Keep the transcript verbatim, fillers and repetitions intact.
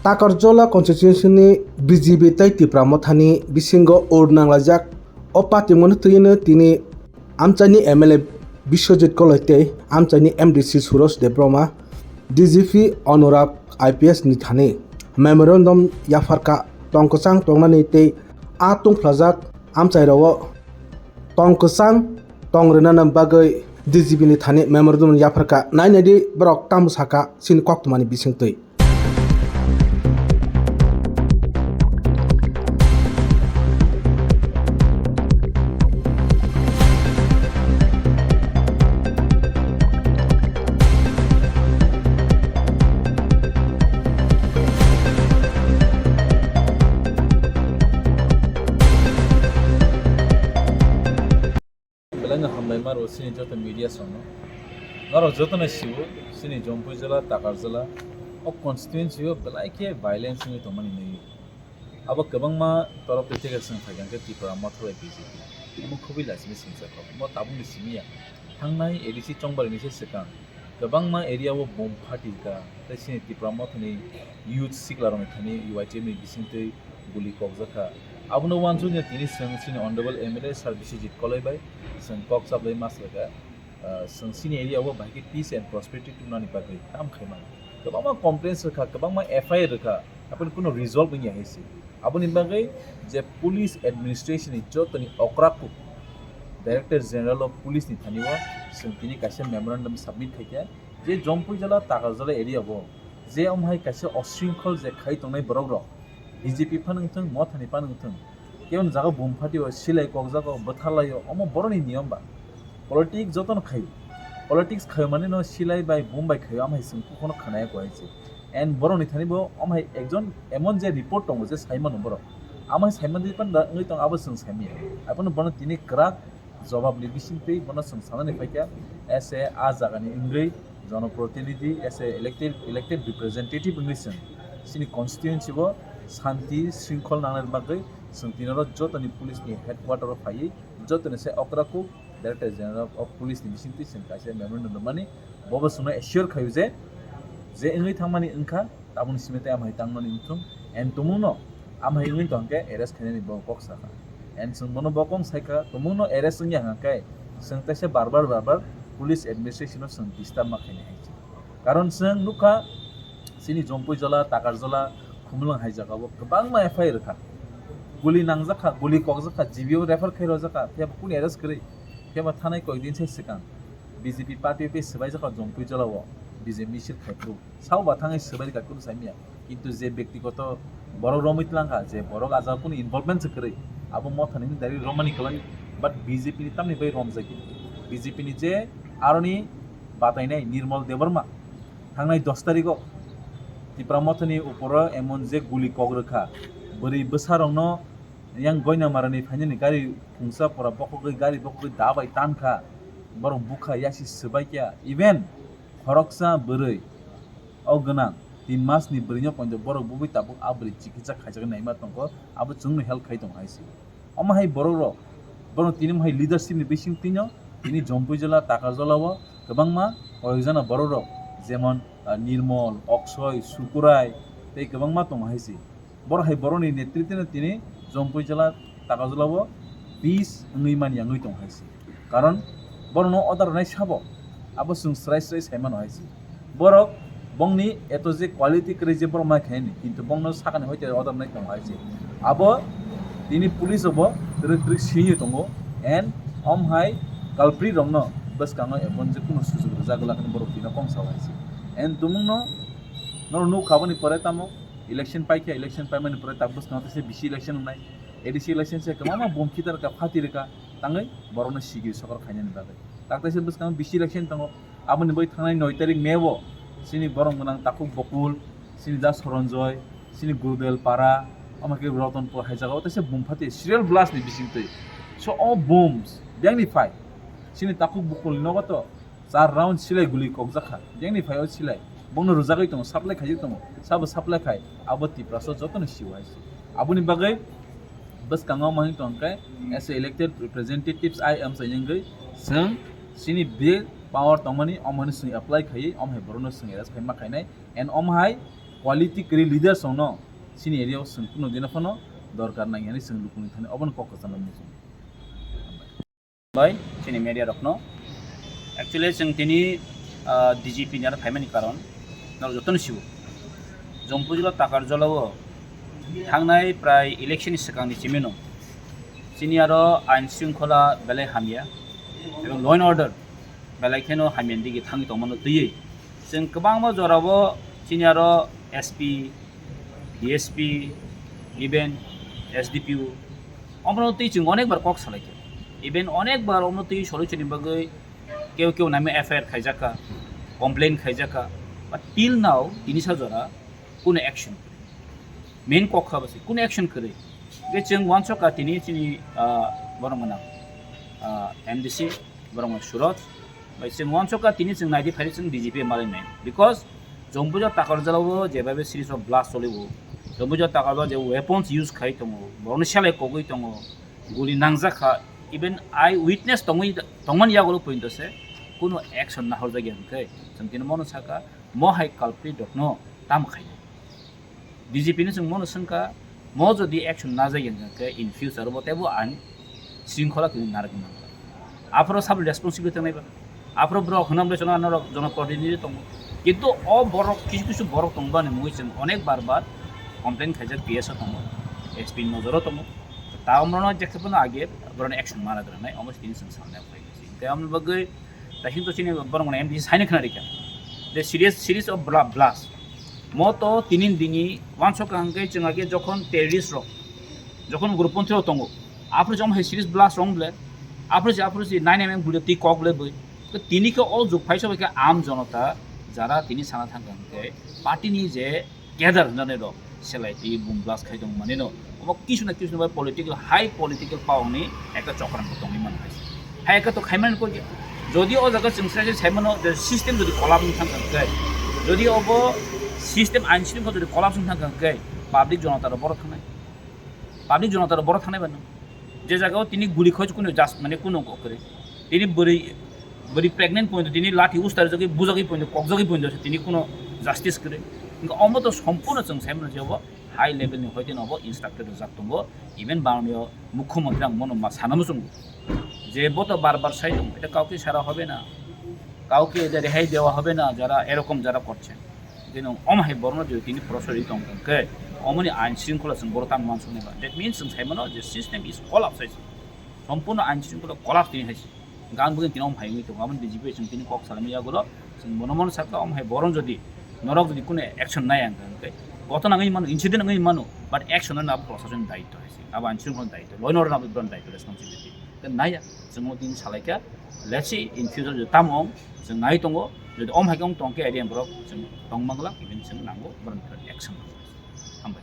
Takarjala constituency ni B J P tei Tipra Mothani bisingo ur nanglaijak. O party mano twiwi tini amchaini M L A Biswajit Koloi tei amchaini M D C Suresh Debbarma, D G P Anurag I P S ni thani memorandum yapharkha tong kwchang tongnani tei a tungphlajak amchairao tong kwchang tong rwnani bagwi D G P ni thani memorandum yapharkha. Nai naidi borok tamo sakha chini koktwmani bisingtwi. Belai no hambai maro chini joto media songno. Norok joto no sio, chini Jampui jila, Takarjala, o constituency o belai khe violence wngwi tongmani nwi. Abo kwbangma torop twi theke chwng phaikha khe Tipra Motha bai B J P. Omo khubui lachini singsa kok. Omo tabukni simi ya. Thangnai A D C chongbarni se swkang kwbangma area o bomb phatirkha, tei chini Tipra Mothani youth siklarokni thani U I T F ni bisingtwi guli kokjakha. Abono uansukya tini chwng chini Honorable M L A Sir Biswajit Koloi bai chwng kok chaplai ma swlaikha. Ah, chwng chini area o bahai khe peace and prosperity tubunani bagwi tam khaimani. Kwbangma complaints rwkha, kwbangma F I R rwkha, aboni kuno result wngya hai se. Aboni bagwi je police administration ni jotoni okra kuk Director General of Police ni thani o chwng tini kaisa memorandum submit khaikha, je Jampui jala, Takarjala area o je omo hai kaisa osringkhol je khai tongnai borok rok, B J P phano wngthung, Mothani phano wngthung, kebo ni jaga bum phatio, silai kokjago, bwtharlaio, omo boroni niyom ba. Politics jotono khaio. Politics khaio mani no silai bai bum bai khaio, amhai chwng kukhuno khanaya ko hai se. And boroni thani bo amhai ekjon emon je report tongo je saimano borok. Amhai saimani panda wngwi tong abo chwng saimaya. Abono bono tini kwrak jobab ni bisingtwi bono chwng sanani phaikha, as a a jagani wngwi jonoprotinidhi, as a elected, elected representative wngwi chwng chini constituency o shanti shrinkhol nangnani bagwi chwng tini oro jotoni police ni headquarter o phaiwi jotoni se okra kuk Director General of Police ni bisingtwi chwng kaisa memorandum rwmani, bobo chwngno assure khaio je, je wngwi thangmani wngkha, tabukni simi tei amhai tangmani wngthung, and tumungno amhai wngwi tongkhe arrest khainani bo kok sakha. And chwng bono bo kok saikha, tumungno arrest wngya hwnkhe chwng teisa bar bar, bar bar police administration-o chwng disturb ma khainai hai se. Karon chwng nukha, chini Jampui jala, Takarjala, Khumulwng hai jagao kwbangma F I R rwkha. Guli nangjakha, guli kokjakha, G B o refer khai rwjakha, phiya bo kunu arrest kwrwi, phiya bo thanai koikdin sai swkang B J P party bai swbaijakha Jampui jala o B J P misil khai phuru. Sao ba thangwi swbai rwkha kunu saimanya. Kintu je byaktigoto borok romwi twlangkha, je borok a jaga kunu involvement se kwrwi, abo Mothani hwnwi direct romani kwlai, but B J P ni tamni bai romjak khe. B J P ni je aroni batainai Nirmal Debbarma, thangnai dos tarikh o Tipra Mothani uporo emon je guli kok rwkha, bwrwi bwsarokno yang Goinamara ni phainani gari phungsa pora bokhogwi, gari bokhogwi da bai tankha, borok bukha yasi swbaikha, even khoroksa bwrwi o gwnang tin mas ni bwrwi no poito borok bubui tabuk a bwrwi chikitsa khaijagwi naima tongkho, abo chwngno help khai tongo hai se. Omo hai borok rok, borok tini omo hai leadership ni bising twino tini Jampui jala, Takarjala o kwbangma koyokjana borok rok, jemon, ah, Nirmol, Oksoi, Sukurai tei kwbangma tongo hai se. Borok hai borokni netritwno tini Jampui jala, Takarjala o peace wngwi manya wngwi tongo hai se. Karon borokno order rwnai sabo abo chwng srai srai sai mano hai se. Borok bongni eto je quality kwrwi je borok ma khaini, kintu bongno sakani hoite order nai tongo hai se. Abo tini police obo twrwk twrwk siywi tongo, and om hai culprit rokno bwskango ebon je kunu sujuk rwjak glak hwnwi borok tino kong sao hai se. And tumungno norok nukha aboni pore tamo election paikha, election paimani pore tak bwskango teisa bisi election wngnai, A D C election se kwbangma bom khitarkha, phatirwkha, tangwi borokno sigiri sokor khainani bagwi. Tak teisa bwskango bisi election tongo, aboni bagwi thangnai noi tarik May o chini borom gwnang takhuk Bokul, chini da Soronjoy, chini Gurudel Para, omo khe Rotonpur hai jagao teisa bom phati serial blast ni bisingtwi. So o bombs biyangni phai chini takhuk Bokul ni nogo to char round silai guli kokjakha, biyangni phai o silai bongno rwjagwi tongo, supply khaijak tongo, sabo supply khai, abo Tiprasa jotono sio hai se. Aboni bagwi bwskango omo hwn tongkhe, as a elected representatives I am saying, chwng chini be power tongmani omo hwnwi chwng apply khaiwi omo hai borokno chwng arrest khai ma khainai, and omo hai Quality kwrwi leaders rokno chini area o chwng kunu dino phano dorkar nang hinwi chwng lukuni thani obono kok kwchangma muchung. Bai chini media rokno. Actually chwng tini, ah, D G P ni aro phaimani karon norok jotono siwo. Jompujlo Takarjala o thangnai prai election ni swkang ni chimino chini aro ain shringkhola belai hamya ebong law and order belai kheno hamya ni dige thangwi tongmano twiwi chwng kwbangma jorao chini aro S P, D S P, even S D P O, omono twi chwng onek bar kok salaikha. Even onek bar omono twi solution ni bagwi keu keu naima F I R khaijakha, complain khaijakha, but till now tini sa jora kuno action kwrwi. Main kok kha bwse kuno action kwrwi. Hwnkhe chwng uansukha tini chini, ah, borok gwnang, ah, M D C, borok gwnang Suraj, bai chwng uansukha tini chwng naidi phaidi chwng D G P malai nai. Because Jompujlo Takarjala o jebabe series of blast choli o, Jompujlo Takarjala je weapons use khai tongo, borokni selai kogwi tongo, guli nangjak kha, even eye witness tongwi, tongmani yagulo pointo se kuno action nahorjakya hwnkhe chwng tini mono sakha, mo hai culprit rokno tamo khainai. D G P ni chwng mono swngkha, mo jodi action najak ya hwnkhe in future bo teibo ain shringkhola kwrwi narwgwi mangkha. Aphuru sabo responsibility tongnai ba. Aphuru borok hwnam bai chwngno norok jonoprotidinidi tongo. Kintu o borok kisu kisu borok tongba ni mungwi chwng onek bar bar complain khaijak P S o tongo, S P ni nojoro tongo. Ta omrono jekhe phano age borokni action mana gwnangnai, omo tini chwng sanai phai. Tei omo bagwi ta hinto chini borok mane M D C saino khna rikha. The serious series of bla-, blast. Mo to tinin dini wansok hwnkhe chwng age jokhon terrorist rok, jokhon ugroponthi rok tongo, aphuru jom hai series blast rong ble, aphuru si, aphuru si nine M M guli twi kok le bui. To tini khe o jug phai sobai khe am jonota jara tini sana thangkha hwnkhe party ni je cadre hwnjani rok selai twi boom blast khai tong manino omo kisu na kisu bai political, high political power ni ekta chokran bo tongwi mano hai. Hai ekta to khai mani koi jodi o jaga chwng sai sai mano je system jodi collapse wng thang kha hwnkhe, jodi obo system ain shringkhola jodi collapse wng thang kha hwnkhe public jonota rok borok thangnai, public jonota rok borok thangnai bano. Je jaga o tini guli khoj kuno just mane kuno kok kwrwi. Tini bwrwi, bwrwi pregnant point tini lathi ustar jagwi bujagwi point kokjagwi point tini kuno justice kwrwi. Hwnkhe omo to sompurno chwng sai mano je obo high level ni hoite no obo instructed rwjak tongo. Even bangni o mukhyamantri ang mono ma sana muchungo je bo to bar bar sai tongo, eta kauke sara hobe na, kauke eta rehai dewa hobe na, jara erokom jara korche. Tini omo hai borokno jodi tini pressure ri tong khe, omoni ain shringkhola chwng borok tamo mansuknai ba. That means chwng sai mano je system is collapse hai se. Sompurno ain shringkhola collapse tini hai se. Gan bugin tini omo hai wngwi tongo. Aboni D G P chwng tini kok salaimani yagulo chwng mono mono sakha omo hai borok jodi norok jodi kuno action nai ang khe, ghotona wngwi mano, incident wngwi mano, but action no abo proshasoni daityo hai se. Abo ain shringkhola daityo, law and order abo borokni daityo, responsibility. Tei naiya, chwng o tini salaikha, let's see in future jodi tamo wng, chwng nai tongo, jodi om hai khe wng tong khe area borok chwng tong mangla, even chwng nango, borokni action nango. Hambai.